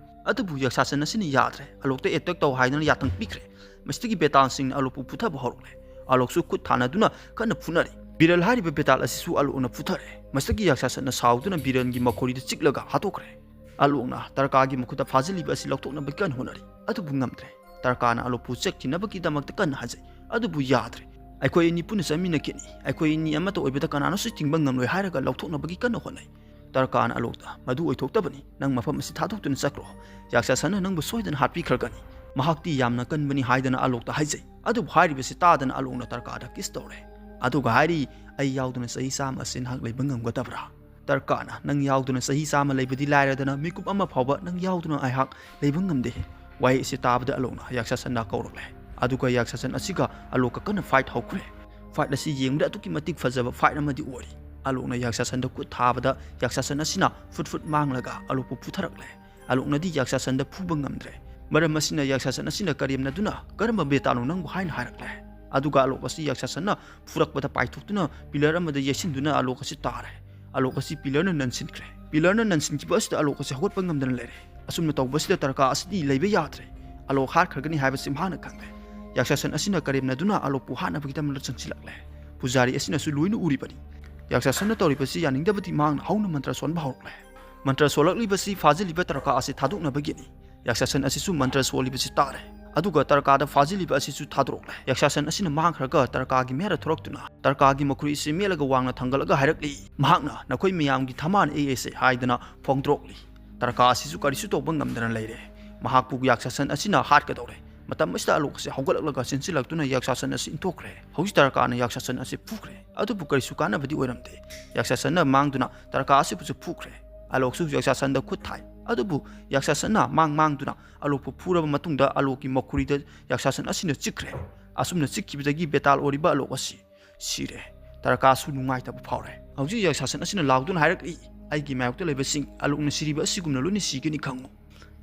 ꯑꯗꯨꯕꯨ ꯌꯥꯛꯁꯥꯁꯟ ꯑꯁꯤꯅ ꯌꯥꯗ꯭ꯔꯦ꯫ ꯑꯂꯣꯛꯇ ꯑꯦꯇꯦꯛ ꯇꯧ ꯍꯥꯏꯗꯅ ꯌꯥꯊꯪ ꯄꯤꯈ꯭ꯔꯦ꯫ ꯃꯁꯤꯗꯒꯤ ꯕꯦꯇꯥꯜꯁꯤꯡꯅ ꯑꯂꯣꯛꯄꯨ ꯐꯨꯊꯕ ꯍꯧꯔꯛꯂꯦ꯫ ꯑꯂꯣꯛꯁꯨ ꯈꯨꯠ ꯊꯥꯅꯗꯨꯅ ꯀꯟꯅ ꯐꯨꯅꯔꯤ꯫ ꯕꯤꯔꯜ ꯍꯥꯏꯔꯤꯕ ꯕꯦꯇꯥꯜ ꯑꯁꯤꯁꯨ ꯑꯂꯣꯛꯅ ꯐꯨꯊꯔꯦ꯫ ꯃꯁꯤꯗꯒꯤ ꯌꯥꯛꯁꯥꯁꯟꯅ ꯁꯥꯎꯗꯨꯅ ꯕꯤꯔꯜꯒꯤ ꯃꯈꯣꯔꯤꯗ ꯆꯤꯛꯂꯒ ꯍꯥꯠꯇꯣꯛꯈ꯭ꯔꯦ꯫ ꯑꯂꯣꯛꯅ ꯇꯔꯀꯥꯒꯤ ꯃꯈꯨꯠꯇ ꯐꯥꯖꯤꯜꯂꯤꯕ ꯑꯁꯤ ꯂꯧꯊꯣꯛꯅꯕ ꯀꯟꯅ ꯍꯣꯠꯅꯔꯤ꯫ ꯑꯗꯨꯕꯨ ꯉꯝꯗ꯭ꯔꯦ꯫ ꯇꯔꯀꯥꯅ ꯑꯂꯣꯛꯄꯨ ꯆꯠꯈꯤꯅꯕꯒꯤꯗꯃꯛꯇ ꯀꯟꯅ ꯍꯥꯏꯖꯩ꯫ ꯑꯗꯨꯕꯨ ꯌꯥꯗ꯭ꯔꯦ꯫ "ꯑꯩꯈꯣꯏ ꯑꯅꯤ ꯄꯨꯟꯅ ꯆꯠꯃꯤꯟꯅꯈꯤꯅꯤ꯫ ꯑꯩꯈꯣꯏ ꯑꯅꯤ ꯑꯃꯠꯇ ꯑꯣꯏꯕꯗ ꯀꯅꯥꯅꯁꯨ ꯊꯤꯡꯕ ꯉꯝꯂꯣꯏ" ꯍꯥꯏꯔꯒ ꯂꯧꯊꯣꯛꯅꯕꯒꯤ ꯀꯟꯅ ꯍꯣꯠꯅꯩ꯫ ꯇꯔꯀꯥꯅ ꯑꯂꯣꯛꯇ, "ꯃꯗꯨ ꯑꯣꯏꯊꯣꯛꯇꯕꯅꯤ꯫ ꯅꯪ ꯃꯐꯝ ꯑꯁꯤ ꯊꯥꯗꯣꯛꯇꯨꯅ ꯆꯠꯈ꯭ꯔꯣ꯫ ꯌꯥꯛꯁꯥꯁꯟꯅ ꯅꯪꯕꯨ ꯁꯣꯏꯗꯅ ꯍꯥꯠꯄꯤꯈ꯭ꯔꯒꯅꯤ꯫ ꯃꯍꯥꯛꯇꯤ ꯌꯥꯝꯅ ꯀꯟꯕꯅꯤ" ꯍꯥꯏꯗꯅ ꯑꯂꯣꯛꯇ ꯍꯥꯏꯖꯩ꯫ ꯑꯗꯨꯕꯨ ꯍꯥꯏꯔꯤꯕꯁꯤ ꯇꯥꯗꯅ ꯑꯂꯣꯛꯅ ꯇꯔꯀꯥꯗ ꯀꯤꯁ ꯇꯧꯔꯦ꯫ ꯑꯗꯨꯒ ꯍꯥꯏꯔꯤ, "ꯑꯩ ꯌꯥꯎꯗꯅ ꯆꯍꯤ ꯆꯥꯝꯃ ꯑꯁꯤ ꯅꯍꯥꯛ ꯂꯩꯕ ꯉꯝꯒꯗꯕ꯭ꯔꯥ?" ꯇꯔꯀꯥꯅ, "ꯅꯪ ꯌꯥꯎꯗꯅ ꯆꯍꯤ ꯆꯥꯝꯃ ꯂꯩꯕꯗꯤ ꯂꯥꯏꯔꯗꯅ, ꯃꯤꯀꯨꯞ ꯑꯃ ꯐꯥꯎꯕ ꯅꯪ ꯌꯥꯎꯗꯅ ꯑꯩꯍꯥꯛ ꯂꯩꯕ ꯉꯝꯗꯦ"꯫ ꯋꯥꯍꯩ ꯑꯁꯤ ꯇꯥꯕꯗ ꯑꯂꯣꯛꯅ ꯌꯥꯛꯁꯥꯁꯟꯗ ꯀꯧꯔꯛꯂꯦ꯫ ꯑꯗꯨꯒ ꯌꯥꯛꯁꯥꯁꯟ ꯑꯁꯤꯒ ꯑꯂꯣꯛꯀ ꯀꯟꯅ ꯐꯥꯏꯠ ꯍꯧꯈ꯭ꯔꯦ꯫ Fight ꯑꯁꯤ ꯌꯦꯡꯕꯗ ꯑꯗꯨꯛꯀꯤ ꯃꯇꯤꯛ ꯐꯖꯕ fight ꯑꯃꯗꯤ ꯑꯣꯏꯔꯤ꯫ ꯑꯂꯣꯛꯅ ꯌꯥꯛꯁꯥꯁꯟꯗ ꯈꯨꯠ ꯊꯥꯕꯗ ꯌꯥꯛꯁꯥꯁꯟ ꯑꯁꯤꯅ ꯐꯨꯠ ꯐꯨꯠ ꯃꯥꯡꯂꯒ ꯑꯂꯣꯛꯄꯨ ꯐꯨꯊꯔꯛꯂꯦ꯫ ꯑꯂꯣꯛꯅꯗꯤ ꯌꯥꯛꯁꯥꯁꯟꯗ ꯐꯨꯕ ꯉꯝꯗ꯭ꯔꯦ꯫ ꯃꯔꯝ ꯑꯁꯤꯅ ꯌꯥꯛꯁꯥꯁꯟ ꯑꯁꯤꯅ ꯀꯔꯦꯝꯅꯗꯨꯅ, "ꯀꯔꯝꯕ ꯕꯦꯇꯥꯅꯣ ꯅꯪꯕꯨ?" ꯍꯥꯏꯅ ꯍꯥꯏꯔꯛꯂꯦ꯫ ꯑꯗꯨꯒ ꯑꯂꯣꯛ ꯑꯁꯤ ꯌꯥꯛꯁꯥꯁꯟꯅ ꯐꯨꯔꯛꯄꯗ ꯄꯥꯏꯊꯣꯛꯇꯨꯅ pillar ꯑꯃꯗ ꯌꯩꯁꯤꯟꯗꯨꯅ ꯑꯂꯣꯛ ꯑꯁꯤ ꯇꯥꯔꯦ꯫ ꯑꯂꯣꯛ ꯑꯁꯤ pillarꯅ ꯅꯟꯁꯤꯟꯈ꯭ꯔꯦ꯫ Pillarꯅ ꯅꯟꯁꯤꯟꯈꯤꯕ ꯑꯁꯤꯗ ꯑꯂꯣꯛ ꯑꯁꯤ ꯍꯧꯒꯠꯄ ꯉꯝꯗꯅ ꯂꯩꯔꯦ꯫ ꯑꯁꯨꯝꯅ ꯇꯧꯕꯁꯤꯗ ꯇꯔꯀꯥ ꯑꯁꯤꯗꯤ ꯂꯩꯕ ꯌꯥꯗ꯭ꯔꯦ꯫ ꯑꯂꯣꯛ ꯍꯥꯠꯈ꯭ꯔꯒꯅꯤ ꯍꯥꯏꯕꯁꯤ ꯃꯍꯥꯛꯅ ꯈꯪꯂꯦ꯫ ꯌꯥꯛꯁꯥꯁꯟ ꯑꯁꯤꯅ ꯀꯔꯦꯝꯅꯗꯨꯅ ꯑꯂꯣꯛꯄꯨ ꯍꯥꯠꯅꯕꯒꯤꯗꯃꯛꯇ ꯆꯪꯁꯤꯜꯂꯛꯂꯦ꯫ ꯄꯨꯖꯥꯔꯤ ꯑꯁꯤꯅꯁꯨ ꯂꯣꯏꯅ ꯎꯔꯤꯕꯅꯤ꯫ ꯌꯥꯛꯁꯥꯁꯟꯅ ꯇꯧꯔꯤꯕꯁꯤ ꯌꯥꯅꯤꯡꯗꯕꯗꯤ ꯃꯍꯥꯛꯅ ꯍꯧꯅ ꯃꯟꯇ꯭ꯔ ꯁꯣꯟꯕ ꯍꯧꯔꯛꯂꯦ꯫ ꯃꯟꯇ꯭ꯔ ꯁꯣꯜꯂꯛꯂꯤꯕꯁꯤ ꯐꯥꯖꯤꯜꯂꯤꯕ ꯇꯔꯀꯥ ꯑꯁꯤ ꯊꯥꯗꯣꯛꯅꯕꯒꯤꯅꯤ꯫ ꯌꯥꯛꯁꯥꯁꯟ ꯑꯁꯤꯁꯨ ꯃꯟꯇ꯭ꯔ ꯁꯣꯜꯂꯤꯕꯁꯤ ꯇꯥꯔꯦ꯫ ꯑꯗꯨꯒ ꯇꯔꯀꯥꯗ ꯐꯥꯖꯤꯜꯂꯤꯕ ꯑꯁꯤꯁꯨ ꯊꯥꯗꯣꯔꯛꯂꯦ꯫ ꯌꯥꯛꯁꯥꯁꯟ ꯑꯁꯤꯅ ꯃꯥꯡꯈ꯭ꯔꯒ ꯇꯔꯀꯥꯒꯤ ꯃꯌꯥꯗ ꯊꯣꯔꯛꯇꯨꯅ ꯇꯔꯀꯥꯒꯤ ꯃꯈꯨꯔꯤ ꯑꯁꯤ ꯃꯦꯠꯂꯒ ꯋꯥꯡꯅ ꯊꯥꯡꯒꯠꯂꯒ ꯍꯥꯏꯔꯛꯂꯤ, ꯃꯍꯥꯛꯅ, "ꯅꯈꯣꯏ ꯃꯌꯥꯝꯒꯤ ꯊꯃꯥꯅ ꯑꯩ ꯑꯩꯁꯦ" ꯍꯥꯏꯗꯅ ꯐꯣꯡꯗꯣꯔꯛꯂꯤ꯫ ꯇꯔꯀꯥ ꯑꯁꯤꯁꯨ ꯀꯔꯤꯁꯨ ꯇꯧꯕ ꯉꯝꯗꯅ ꯂꯩꯔꯦ꯫ ꯃꯍꯥꯛꯄꯨ ꯌꯥꯛꯁꯥꯁꯟ ꯑꯁꯤꯅ ꯍꯥꯠꯀꯗꯧꯔꯦ꯫ ꯃꯇꯝ ꯑꯁꯤꯗ ꯑꯂꯣꯛ ꯑꯁꯤ ꯍꯧꯒꯠꯂꯛꯂꯒ ꯆꯦꯟꯁꯤꯜꯂꯛꯇꯨꯅ ꯌꯥꯛꯁꯥꯁꯟ ꯑꯁꯤ ꯏꯟꯊꯣꯛꯈ꯭ꯔꯦ꯫ ꯍꯧꯖꯤꯛ ꯇꯔꯀꯥꯅ ꯌꯥꯛꯁꯥꯁꯟ ꯑꯁꯤ ꯐꯨꯈ꯭ꯔꯦ꯫ ꯑꯗꯨꯕꯨ ꯀꯔꯤꯁꯨ ꯀꯥꯟꯅꯕꯗꯤ ꯑꯣꯏꯔꯝꯗꯦ꯫ ꯌꯥꯛꯁꯥꯁꯟꯅ ꯃꯥꯡꯗꯨꯅ ꯇꯔꯀꯥ ꯑꯁꯤꯕꯨꯁꯨ ꯐꯨꯈ꯭ꯔꯦ꯫ ꯑꯂꯣꯛꯁꯨ ꯌꯥꯛꯁꯥꯁꯟꯗ ꯈꯨꯠ ꯊꯥꯏ꯫ ꯑꯗꯨꯕꯨ ꯌꯥꯛꯁꯥꯁꯟꯅ ꯃꯥꯡ ꯃꯥꯡꯗꯨꯅ ꯑꯂꯣꯛꯄꯨ ꯐꯨꯔꯕ ꯃꯇꯨꯡꯗ ꯑꯂꯣꯛꯀꯤ ꯃꯈꯨꯔꯤꯗ ꯌꯥꯛꯁꯥꯁꯟ ꯑꯁꯤꯅ ꯆꯤꯛꯈ꯭ꯔꯦ꯫ ꯑꯁꯨꯝꯅ ꯆꯤꯛꯈꯤꯕꯗꯒꯤ ꯕꯦꯇꯥꯜ ꯑꯣꯏꯔꯤꯕ ꯑꯂꯣꯛ ꯑꯁꯤ ꯁꯤꯔꯦ꯫ ꯇꯔꯀꯥꯁꯨ ꯅꯨꯡꯉꯥꯏꯇꯕ ꯐꯥꯎꯔꯦ꯫ ꯍꯧꯖꯤꯛ ꯌꯥꯛꯁꯥꯁꯟ ꯑꯁꯤꯅ ꯂꯥꯎꯗꯨꯅ ꯍꯥꯏꯔꯛꯂꯤ, "ꯑꯩꯒꯤ ꯃꯥꯌꯣꯛꯇ ꯂꯩꯕꯁꯤꯡ, ꯑꯂꯣꯛꯅ ꯁꯤꯔꯤꯕ ꯑꯁꯤꯒꯨꯝꯅ ꯂꯣꯏꯅ ꯁꯤꯒꯅꯤ ꯈꯪꯉꯨ"꯫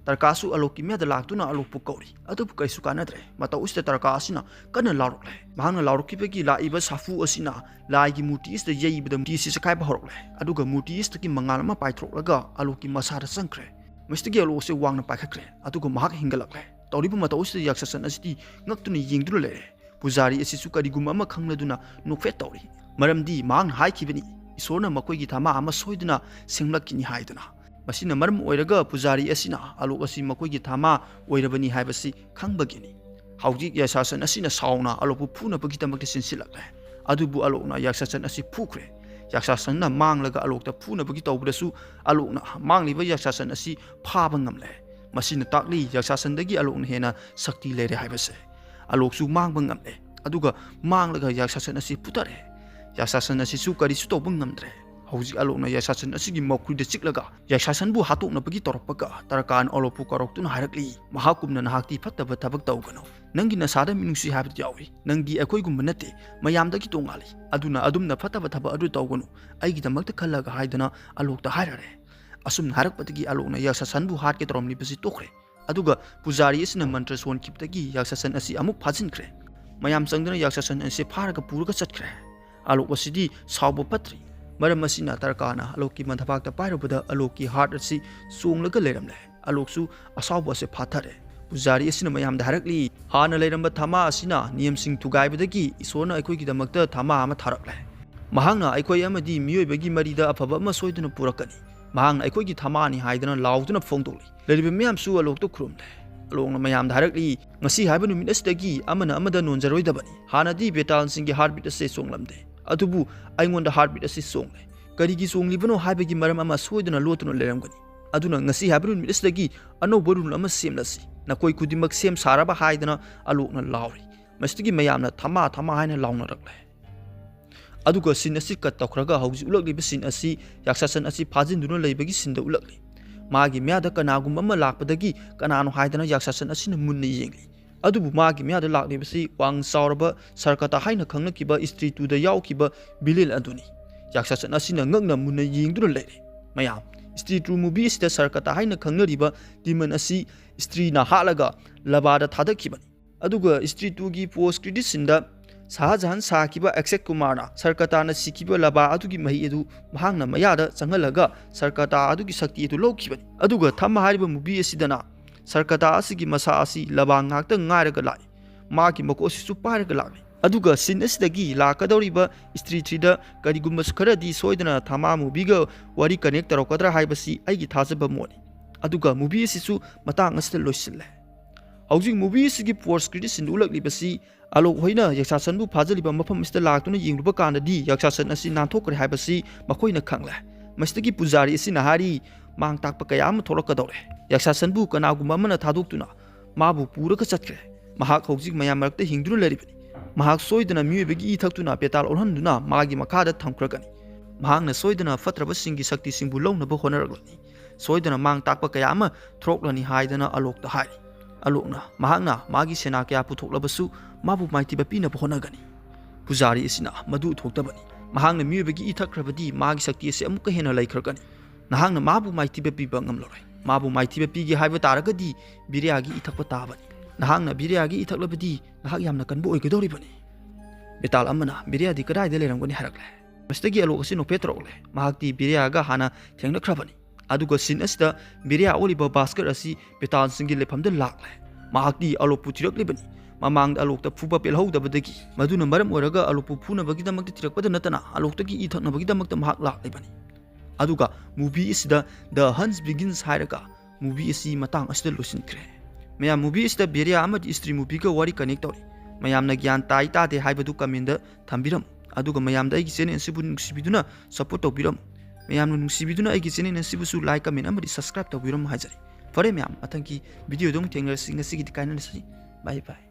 ꯇꯔꯀꯥꯁꯨ ꯑꯂꯣꯛꯀꯤ ꯃꯌꯥꯗ ꯂꯥꯛꯇꯨꯅ ꯑꯂꯣꯛꯄꯨ ꯀꯧꯔꯤ꯫ ꯑꯗꯨꯕꯨ ꯀꯔꯤꯁꯨ ꯀꯥꯟꯅꯗ꯭ꯔꯦ꯫ ꯃꯇꯧ ꯑꯁꯤꯗ ꯇꯔꯀꯥ ꯑꯁꯤꯅ ꯀꯟꯅ ꯂꯥꯎꯔꯛꯂꯦ꯫ ꯃꯍꯥꯛꯅ ꯂꯥꯎꯔꯛꯈꯤꯕꯒꯤ ꯂꯥꯛꯏꯕ ꯁꯥꯐꯨ ꯑꯁꯤꯅ ꯂꯥꯏꯒꯤ ꯃꯨꯔꯇꯤ ꯑꯁꯤꯗ ꯌꯩꯕꯗ ꯃꯨꯔꯇꯤ ꯑꯁꯤ ꯆꯈꯥꯏꯕ ꯍꯧꯔꯛꯂꯦ꯫ ꯑꯗꯨꯒ ꯃꯨꯔꯇꯤ ꯑꯁꯤꯗꯒꯤ ꯃꯉꯥꯜ ꯑꯃ ꯄꯥꯏꯊꯣꯔꯛꯂꯒ ꯑꯂꯣꯛꯀꯤ ꯃꯁꯥꯗ ꯆꯪꯈ꯭ꯔꯦ꯫ ꯃꯁꯤꯗꯒꯤ ꯑꯂꯣꯛ ꯑꯁꯤ ꯋꯥꯡꯅ ꯄꯥꯏꯈꯠꯈ꯭ꯔꯦ꯫ ꯑꯗꯨꯒ ꯃꯍꯥꯛ ꯍꯤꯡꯒꯠꯂꯛꯂꯦ꯫ ꯇꯧꯔꯤꯕ ꯃꯇꯧ ꯑꯁꯤꯗ ꯌꯥꯛꯁꯥꯁꯟ ꯑꯁꯤꯗꯤ ꯉꯛꯇꯨꯅ ꯌꯦꯡꯗꯨꯅ ꯂꯩꯔꯦ꯫ ꯄꯨꯖꯥꯔꯤ ꯑꯁꯤꯁꯨ ꯀꯔꯤꯒꯨꯝꯕ ꯑꯃ ꯈꯪꯂꯗꯨꯅ ꯅꯣꯛꯐꯦꯠ ꯇꯧꯔꯤ꯫ ꯃꯔꯝꯗꯤ ꯃꯍꯥꯛꯅ ꯍꯥꯏꯈꯤꯕꯅꯤ, "ꯏꯁꯣꯔꯅ ꯃꯈꯣꯏꯒꯤ ꯊꯃꯥ ꯑꯃ ꯁꯣꯏꯗꯅ ꯁꯦꯝꯂꯛꯈꯤꯅꯤ" ꯍꯥꯏꯗꯨꯅ꯫ ꯃꯁꯤꯅ ꯃꯔꯝ ꯑꯣꯏꯔꯒ ꯄꯨꯖꯥꯔꯤ ꯑꯁꯤꯅ ꯑꯂꯣꯛ ꯑꯁꯤ ꯃꯈꯣꯏꯒꯤ ꯊꯃꯥ ꯑꯣꯏꯔꯕꯅꯤ ꯍꯥꯏꯕꯁꯤ ꯈꯪꯕꯒꯤꯅꯤ꯫ ꯍꯧꯖꯤꯛ ꯌꯥꯛꯁꯥꯁꯟ ꯑꯁꯤꯅ ꯁꯥꯎꯅ ꯑꯂꯣꯛꯄꯨ ꯐꯨꯅꯕꯒꯤꯗꯃꯛꯇ ꯆꯦꯟꯁꯤꯜꯂꯛꯂꯦ꯫ ꯑꯗꯨꯕꯨ ꯑꯂꯣꯛꯅ ꯌꯥꯛꯁꯥꯁꯟ ꯑꯁꯤ ꯐꯨꯈ꯭ꯔꯦ꯫ ꯌꯥꯛꯁꯥꯁꯟꯅ ꯃꯥꯡꯂꯒ ꯑꯂꯣꯛꯇ ꯐꯨꯅꯕꯒꯤ ꯇꯧꯕꯗꯁꯨ ꯑꯂꯣꯛꯅ ꯃꯥꯡꯂꯤꯕ ꯌꯥꯛꯁꯥꯁꯟ ꯑꯁꯤ ꯐꯥꯕ ꯉꯝꯂꯦ꯫ ꯃꯁꯤꯅ ꯇꯥꯛꯂꯤ, ꯌꯥꯛꯁꯥꯁꯟꯗꯒꯤ ꯑꯂꯣꯛꯅ ꯍꯦꯟꯅ ꯁꯛꯇꯤ ꯂꯩꯔꯦ ꯍꯥꯏꯕꯁꯦ꯫ ꯑꯂꯣꯛꯁꯨ ꯃꯥꯡꯕ ꯉꯝꯂꯦ꯫ ꯑꯗꯨꯒ ꯃꯥꯡꯂꯒ ꯌꯥꯛꯁꯥꯁꯟ ꯑꯁꯤ ꯐꯨꯊꯔꯦ꯫ ꯌꯥꯛꯁꯥꯁꯟ ꯑꯁꯤꯁꯨ ꯀꯔꯤꯁꯨ ꯇꯧꯕ ꯉꯝꯗ꯭ꯔꯦ꯫ ꯍꯧꯖꯤꯛ ꯑꯂꯣꯛꯅ ꯌꯥꯛꯁꯥꯁꯟ ꯑꯁꯤꯒꯤ ꯃꯈꯨꯔꯤꯗ ꯆꯤꯛꯂꯒ ꯌꯥꯛꯁꯥꯁꯟꯕꯨ ꯍꯥꯠꯇꯣꯛꯅꯕꯒꯤ ꯇꯧꯔꯛꯄꯒ ꯇꯔꯀꯥꯅ ꯑꯂꯣꯛꯄꯨ ꯀꯧꯔꯛꯇꯨꯅ ꯍꯥꯏꯔꯛꯂꯤ, "ꯃꯍꯥꯛꯀꯨꯝꯅ ꯅꯍꯥꯛꯇꯤ ꯐꯠꯇꯕ ꯊꯕꯛ ꯇꯧꯒꯅꯨ꯫ ꯅꯪꯒꯤ ꯅꯁꯥꯗ ꯃꯤꯅꯨꯡꯁꯤ ꯍꯥꯏꯕꯗꯨ ꯌꯥꯎꯏ꯫ ꯅꯪꯗꯤ ꯑꯩꯈꯣꯏꯒꯨꯝꯕ ꯅꯠꯇꯦ, ꯃꯌꯥꯝꯗꯒꯤ ꯇꯣꯉꯥꯜꯂꯤ꯫ ꯑꯗꯨꯅ ꯑꯗꯨꯝꯅ ꯐꯠꯇꯕ ꯊꯕꯛ ꯑꯗꯨ ꯇꯧꯒꯅꯨ, ꯑꯩꯒꯤꯗꯃꯛꯇ ꯈꯜꯂꯒ" ꯍꯥꯏꯗꯨꯅ ꯑꯂꯣꯛꯇ ꯍꯥꯏꯔꯔꯦ꯫ ꯑꯁꯨꯝꯅ ꯍꯥꯏꯔꯛꯄꯗꯒꯤ ꯑꯂꯣꯛꯅ ꯌꯥꯛꯁꯥꯁꯟꯕꯨ ꯍꯥꯠꯀꯦ ꯇꯧꯔꯝꯂꯤꯕꯁꯤ ꯇꯣꯛꯈ꯭ꯔꯦ꯫ ꯑꯗꯨꯒ ꯄꯨꯖꯥꯔꯤ ꯑꯁꯤꯅ ꯃꯟꯇ꯭ꯔ ꯁꯣꯟꯈꯤꯕꯗꯒꯤ ꯌꯥꯛꯁꯥꯁꯟ ꯑꯁꯤ ꯑꯃꯨꯛ ꯐꯥꯖꯤꯟꯈ꯭ꯔꯦ꯫ ꯃꯌꯥꯝ ꯆꯪꯗꯨꯅ ꯌꯥꯛꯁꯥꯁꯟ ꯑꯁꯤ ꯐꯥꯔꯒ ꯄꯨꯔꯒ ꯆꯠꯈ꯭ꯔꯦ꯫ ꯑꯂꯣꯛ ꯑꯁꯤꯗꯤ ꯁꯥꯎꯕ ꯐꯠꯇ꯭ꯔꯤ꯫ ꯃꯔꯝ ꯑꯁꯤꯅ ꯇꯔꯀꯥꯅ ꯑꯂꯣꯛꯀꯤ ꯃꯊꯕꯥꯛꯇ ꯄꯥꯏꯔꯨꯕꯗ ꯑꯂꯣꯛꯀꯤ ꯍꯥꯔꯠ ꯑꯁꯤ ꯆꯣꯡꯂꯒ ꯂꯩꯔꯝꯂꯦ꯫ ꯑꯂꯣꯛꯁꯨ ꯑꯁꯥꯎꯕ ꯑꯁꯤ ꯐꯥꯊꯔꯦ꯫ ꯄꯨꯖꯥꯔꯤ ꯑꯁꯤꯅ ꯃꯌꯥꯝꯗ ꯍꯥꯏꯔꯛꯂꯤ, "ꯍꯥꯟꯅ ꯂꯩꯔꯝꯕ ꯊꯥꯃꯥ ꯑꯁꯤꯅ ꯅꯤꯌꯝꯁꯤꯡ ꯊꯨꯒꯥꯏꯕꯗꯒꯤ ꯏꯁꯣꯔꯅ ꯑꯩꯈꯣꯏꯒꯤꯗꯃꯛꯇ ꯊꯥꯃꯥ ꯑꯃ ꯊꯥꯔꯛꯂꯦ꯫ ꯃꯍꯥꯛꯅ ꯑꯩꯈꯣꯏ ꯑꯃꯗꯤ ꯃꯤꯑꯣꯏꯕꯒꯤ ꯃꯔꯤꯗ ꯑꯐꯕ ꯑꯃ ꯁꯣꯏꯗꯅ ꯄꯨꯔꯛꯀꯅꯤ꯫ ꯃꯍꯥꯛꯅ ꯑꯩꯈꯣꯏꯒꯤ ꯊꯥꯃꯥꯅꯤ" ꯍꯥꯏꯗꯨꯅ ꯂꯥꯎꯗꯨꯅ ꯐꯣꯡꯗꯣꯛꯂꯤ꯫ ꯂꯩꯔꯤꯕ ꯃꯌꯥꯝꯁꯨ ꯑꯂꯣꯛꯇ ꯈꯨꯔꯨꯝꯂꯦ꯫ ꯑꯂꯣꯛꯅ ꯃꯌꯥꯝꯗ ꯍꯥꯏꯔꯛꯂꯤ, "ꯉꯁꯤ ꯍꯥꯏꯕ ꯅꯨꯃꯤꯠ ꯑꯁꯤꯗꯒꯤ ꯑꯃꯅ ꯑꯃꯗ ꯅꯣꯟꯖꯔꯣꯏꯗꯕꯅꯤ꯫ ꯍꯥꯟꯅꯗꯤ ꯕꯦꯇꯥꯜꯁꯤꯡꯒꯤ ꯍꯥꯔꯠꯕꯤꯠ ꯑꯁꯤ ꯆꯣꯡꯂꯝꯗꯦ, ꯑꯗꯨꯕꯨ ꯑꯩꯉꯣꯟꯗ ꯍꯥꯔꯠꯕꯤꯠ ꯑꯁꯤ ꯆꯣꯡꯂꯦ꯫ ꯀꯔꯤꯒꯤ ꯆꯣꯡꯂꯤꯕꯅꯣ ꯍꯥꯏꯕꯒꯤ ꯃꯔꯝ ꯑꯃ ꯁꯣꯏꯗꯅ ꯂꯣꯠꯇꯨꯅ ꯂꯩꯔꯝꯒꯅꯤ꯫ ꯑꯗꯨꯅ ꯉꯁꯤ ꯍꯥꯏꯕ ꯅꯨꯃꯤꯠ ꯑꯁꯤꯗꯒꯤ ꯑꯅꯧꯕ ꯔꯨꯜ ꯑꯃ ꯁꯦꯝꯂꯁꯤ꯫ ꯅꯈꯣꯏ ꯈꯨꯗꯤꯡꯃꯛ ꯁꯦꯝ ꯁꯥꯔꯕ" ꯍꯥꯏꯗꯅ ꯑꯂꯣꯛꯅ ꯂꯥꯎꯔꯤ꯫ ꯃꯁꯤꯗꯒꯤ ꯃꯌꯥꯝꯅ "ꯊꯥꯃꯥ, ꯊꯥꯃꯥ" ꯍꯥꯏꯅ ꯂꯥꯎꯅꯔꯛꯂꯦ꯫ ꯑꯗꯨꯒ ꯁꯤꯟ ꯑꯁꯤ ꯀꯠ ꯇꯧꯈ꯭ꯔꯒ ꯍꯧꯖꯤꯛ ꯎꯠꯂꯛꯂꯤꯕ ꯁꯤꯟ ꯑꯁꯤ ꯌꯥꯛꯁꯥꯁꯟ ꯑꯁꯤ ꯐꯥꯖꯤꯟꯗꯨꯅ ꯂꯩꯕꯒꯤ ꯁꯤꯟꯗ ꯎꯠꯂꯛꯂꯤ꯫ ꯃꯥꯒꯤ ꯃꯌꯥꯗ ꯀꯅꯥꯒꯨꯝꯕ ꯑꯃ ꯂꯥꯛꯄꯗꯒꯤ ꯀꯅꯥꯅꯣ ꯍꯥꯏꯗꯅ ꯌꯥꯛꯁꯥꯁꯟ ꯑꯁꯤꯅ ꯃꯨꯟꯅ ꯌꯦꯡꯂꯤ꯫ ꯑꯗꯨꯕꯨ ꯃꯥꯒꯤ ꯃꯌꯥꯗ ꯂꯥꯛꯂꯤꯕꯁꯤ ꯋꯥꯡ ꯆꯥꯎꯔꯕ ꯁꯔꯀꯇꯥ ꯍꯥꯏꯅ ꯈꯪꯅꯈꯤꯕ ꯁ꯭ꯇꯔꯤ ꯇꯨꯗ ꯌꯥꯎꯈꯤꯕ ꯚꯤꯂꯦꯟ ꯑꯗꯨꯅꯤ꯫ ꯌꯥꯛꯁꯥꯁꯟ ꯑꯁꯤꯅ ꯉꯛꯅ ꯃꯨꯟꯅ ꯌꯦꯡꯗꯨꯅ ꯂꯩꯔꯦ꯫ ꯃꯌꯥꯝ, ꯁ꯭ꯇꯔꯤ ꯇꯨ ꯃꯨꯚꯤ ꯑꯁꯤꯗ ꯁꯔꯀꯇꯥ ꯍꯥꯏꯅ ꯈꯪꯅꯔꯤꯕ ꯗꯤꯃꯟ ꯑꯁꯤ ꯁ꯭ꯇꯔꯤꯅ ꯍꯥꯠꯂꯒ ꯂꯕꯥꯗ ꯊꯥꯗꯈꯤꯕꯅꯤ꯫ ꯑꯗꯨꯒ ꯁ꯭ꯇꯔꯤ ꯇꯨꯒꯤ ꯄꯣꯁ ꯀ꯭ꯔꯦꯗꯤꯠ ꯁꯤꯟꯗ ꯁꯥꯍꯖꯍꯥꯟ ꯁꯥꯈꯤꯕ ꯑꯛꯁꯦ ꯀꯨꯃꯥꯔꯅ ꯁꯔꯀꯇꯥꯅ ꯁꯤꯈꯤꯕ ꯂꯕꯥ ꯑꯗꯨꯒꯤ ꯃꯍꯤ ꯑꯗꯨ ꯃꯍꯥꯛꯅ ꯃꯌꯥꯗ ꯆꯪꯍꯜꯂꯒ ꯁꯔꯀꯇꯥ ꯑꯗꯨꯒꯤ ꯁꯛꯇꯤ ꯑꯗꯨ ꯂꯧꯈꯤꯕꯅꯤ꯫ ꯑꯗꯨꯒ ꯊꯥꯃꯥ ꯍꯥꯏꯔꯤꯕ ꯃꯨꯚꯤ ꯑꯁꯤꯗꯅ ꯁꯔꯀꯇꯥ ꯑꯁꯤꯒꯤ ꯃꯁꯥ ꯑꯁꯤ ꯂꯕꯥ ꯉꯥꯛꯇ ꯉꯥꯏꯔꯒ ꯂꯥꯛꯏ꯫ ꯃꯥꯒꯤ ꯃꯀꯣꯛ ꯑꯁꯤꯁꯨ ꯄꯥꯏꯔꯒ ꯂꯥꯛꯂꯤ꯫ ꯑꯗꯨꯒ ꯁꯤꯟ ꯑꯁꯤꯗꯒꯤ ꯂꯥꯛꯀꯗꯧꯔꯤꯕ ꯁ꯭ꯇꯔꯤ ꯊ꯭ꯔꯤꯗ ꯀꯔꯤꯒꯨꯝꯕꯁꯨ ꯈꯔꯗꯤ ꯁꯣꯏꯗꯅ ꯊꯥꯃꯥ ꯃꯨꯚꯤꯒ ꯋꯥꯔꯤ ꯀꯅꯦꯛ ꯇꯧꯔꯛꯀꯗ꯭ꯔꯥ ꯍꯥꯏꯕꯁꯤ ꯑꯩꯒꯤ ꯊꯥꯖꯕ ꯃꯣꯠꯅꯤ꯫ ꯑꯗꯨꯒ ꯃꯨꯚꯤ ꯑꯁꯤꯁꯨ ꯃꯇꯥꯡ ꯑꯁꯤꯗ ꯂꯣꯏꯁꯤꯜꯂꯦ꯫ ꯍꯧꯖꯤꯛ ꯃꯨꯚꯤ ꯑꯁꯤꯒꯤ ꯄꯣꯁ ꯀ꯭ꯔꯦꯗꯤꯠ ꯁꯤꯟꯗ ꯎꯠꯂꯛꯂꯤꯕꯁꯤ ꯑꯂꯣꯛ ꯍꯣꯏꯅ ꯌꯥꯛꯁꯥꯁꯟꯕꯨ ꯐꯥꯖꯤꯜꯂꯤꯕ ꯃꯐꯝ ꯑꯁꯤꯗ ꯂꯥꯛꯇꯨꯅ ꯌꯦꯡꯂꯨꯕ ꯀꯥꯟꯗꯗꯤ ꯌꯥꯛꯁꯥꯁꯟ ꯑꯁꯤ ꯅꯥꯟꯊꯣꯛꯈ꯭ꯔꯦ ꯍꯥꯏꯕꯁꯤ ꯃꯈꯣꯏꯅ ꯈꯪꯂꯦ꯫ ꯃꯁꯤꯗꯒꯤ ꯄꯨꯖꯥꯔꯤ ꯑꯁꯤꯅ ꯍꯥꯏꯔꯤ, "ꯃꯥꯡ ꯇꯥꯛꯄ ꯀꯌꯥ ꯑꯃ ꯊꯣꯛꯂꯛꯀꯗꯧꯔꯦ꯫ ꯌꯥꯛꯁꯥꯁꯟꯕꯨ ꯀꯅꯥꯒꯨꯝꯕ ꯑꯃꯅ ꯊꯥꯗꯣꯛꯇꯨꯅ ꯃꯥꯕꯨ ꯄꯨꯔꯒ ꯆꯠꯈ꯭ꯔꯦ꯫ ꯃꯍꯥꯛ ꯍꯧꯖꯤꯛ ꯃꯌꯥꯝ ꯃꯔꯛꯇ ꯍꯤꯡꯗꯨꯅ ꯂꯩꯔꯤꯕꯅꯤ꯫ ꯃꯍꯥꯛ ꯁꯣꯏꯗꯅ ꯃꯤꯑꯣꯏꯕꯒꯤ ꯏ ꯊꯛꯇꯨꯅ ꯄꯦꯇꯥꯜ ꯑꯣꯜꯍꯟꯗꯨꯅ ꯃꯥꯒꯤ ꯃꯈꯥꯗ ꯊꯝꯈ꯭ꯔꯒꯅꯤ꯫ ꯃꯍꯥꯛꯅ ꯁꯣꯏꯗꯅ ꯐꯠꯇ꯭ꯔꯕꯁꯤꯡꯒꯤ ꯁꯛꯇꯤꯁꯤꯡꯕꯨ ꯂꯧꯅꯕ ꯍꯣꯠꯅꯔꯛꯂꯅꯤ꯫ ꯁꯣꯏꯗꯅ ꯃꯥꯡ ꯇꯥꯛꯄ ꯀꯌꯥ ꯑꯃ ꯊꯣꯔꯛꯂꯅꯤ ꯍꯥꯏꯗꯅ ꯑꯂꯣꯛꯇ ꯍꯥꯏꯔꯤ꯫ ꯑꯂꯣꯛꯅ ꯃꯍꯥꯛꯅ ꯃꯥꯒꯤ ꯁꯦꯅꯥ ꯀꯌꯥ ꯄꯨꯊꯣꯛꯂꯕꯁꯨ ꯃꯥꯕꯨ ꯃꯥꯏꯊꯤꯕ ꯄꯤꯅꯕ ꯍꯣꯠꯅꯒꯅꯤ꯫ ꯄꯨꯖꯥꯔꯤ ꯑꯁꯤꯅ ꯃꯗꯨ ꯊꯣꯛꯇꯕꯅꯤ꯫ ꯃꯍꯥꯛꯅ ꯃꯤꯑꯣꯏꯕꯒꯤ ꯏ ꯊꯛꯈ꯭ꯔꯕꯗꯤ ꯃꯥꯒꯤ ꯁꯛꯇꯤ ꯑꯁꯤ ꯑꯃꯨꯛꯀ ꯍꯦꯟꯅ ꯂꯩꯈ꯭ꯔꯒꯅꯤ꯫ ꯅꯍꯥꯛꯅ ꯃꯥꯕꯨ ꯃꯥꯏꯊꯤꯕ ꯄꯤꯕ ꯉꯝꯂꯔꯣꯏ꯫ ꯃꯥꯕꯨ ꯃꯥꯏꯊꯤꯕ ꯄꯤꯒꯦ ꯍꯥꯏꯕ ꯇꯥꯔꯒꯗꯤ ꯕꯤꯔꯤꯌꯥꯒꯤ ꯏ ꯊꯛꯄ ꯇꯥꯕꯅꯤ꯫ ꯅꯍꯥꯛꯅ ꯕꯤꯔꯤꯌꯥꯒꯤ ꯏ ꯊꯛꯂꯕꯗꯤ ꯅꯍꯥꯛ ꯌꯥꯝꯅ ꯀꯟꯕ ꯑꯣꯏꯒꯗꯧꯔꯤꯕꯅꯤ꯫ ꯕꯦꯇꯥꯜ ꯑꯃꯅ ꯕꯤꯔꯤꯌꯥꯗꯤ ꯀꯗꯥꯏꯗ ꯂꯩꯔꯝꯒꯅꯤ ꯍꯥꯏꯔꯛꯂꯦ꯫ ꯃꯁꯤꯗꯒꯤ ꯑꯂꯣꯛ ꯑꯁꯤ ꯅꯣꯛꯐꯦꯠ ꯇꯧꯔꯛꯂꯦ꯫ ꯃꯍꯥꯛꯇꯤ ꯕꯤꯔꯤꯌꯥꯒ ꯍꯥꯟꯅ ꯊꯦꯡꯅꯈ꯭ꯔꯕꯅꯤ꯫ ꯑꯗꯨꯒ ꯁꯤꯟ ꯑꯁꯤꯗ ꯕꯤꯔꯤꯌꯥ ꯑꯣꯜꯂꯤꯕ ꯚꯥꯁꯀꯔ ꯑꯁꯤ ꯕꯦꯇꯥꯜꯁꯤꯡꯒꯤ ꯂꯩꯐꯝꯗ ꯂꯥꯛꯂꯦ꯫ ꯃꯍꯥꯛꯇꯤ ꯑꯂꯣꯛꯄꯨ ꯊꯤꯔꯛꯂꯤꯕꯅꯤ꯫ ꯃꯃꯥꯡꯗ ꯑꯂꯣꯛꯇ ꯐꯨꯕ ꯄꯦꯜꯍꯧꯗꯕꯗꯒꯤ, ꯃꯗꯨꯅ ꯃꯔꯝ ꯑꯣꯏꯔꯒ ꯑꯂꯣꯛꯄꯨ ꯐꯨꯅꯕꯒꯤꯗꯃꯛꯇ ꯊꯤꯔꯛꯄꯗ ꯅꯠꯇꯅ ꯑꯂꯣꯛꯇꯒꯤ ꯏ ꯊꯛꯅꯕꯒꯤꯗꯃꯛꯇ ꯃꯍꯥꯛ ꯂꯥꯛꯂꯤꯕꯅꯤ꯫ ꯑꯗꯨꯒ movie ꯑꯁꯤꯗ The Hunt Begins ꯍꯥꯏꯔꯒ movie ꯑꯁꯤ ꯃꯇꯥꯡ ꯑꯁꯤꯗ ꯂꯣꯏꯁꯤꯟꯈ꯭ꯔꯦ꯫ ꯃꯌꯥꯝ, movie ꯑꯁꯤꯗ ꯕꯤꯔꯤꯌꯥ ꯑꯃꯗꯤ ꯁ꯭ꯇ꯭ꯔꯤ movieꯒ ꯋꯥꯔꯤ connect ꯇꯧꯔꯤ꯫ ꯃꯌꯥꯝꯅ ꯒ꯭ꯌꯥꯟ ꯇꯥꯏ ꯇꯥꯗꯦ ꯍꯥꯏꯕꯗꯨ commentꯗ ꯊꯝꯕꯤꯔꯝꯃꯨ꯫ ꯑꯗꯨꯒ ꯃꯌꯥꯝꯗ ꯑꯩꯒꯤ channel ꯑꯁꯤꯕꯨ ꯅꯨꯡꯁꯤꯕꯤꯗꯨꯅ support ꯇꯧꯕꯤꯔꯝꯃꯨ꯫ ꯃꯌꯥꯝꯅ ꯅꯨꯡꯁꯤꯕꯤꯗꯨꯅ ꯑꯩꯒꯤ channel ꯑꯁꯤꯕꯨꯁꯨ like, comment ꯑꯃꯗꯤ subscribe ꯇꯧꯕꯤꯔꯝꯃꯨ ꯍꯥꯏꯖꯔꯤ꯫ ꯐꯔꯦ ꯃꯌꯥꯝ, ꯃꯊꯪꯒꯤ videoꯗ ꯑꯃꯨꯛ ꯊꯦꯡꯅꯔꯁꯤ꯫ ꯉꯁꯤꯒꯤꯗꯤ ꯀꯥꯏꯅꯔꯁꯤ꯫ Bye bye꯫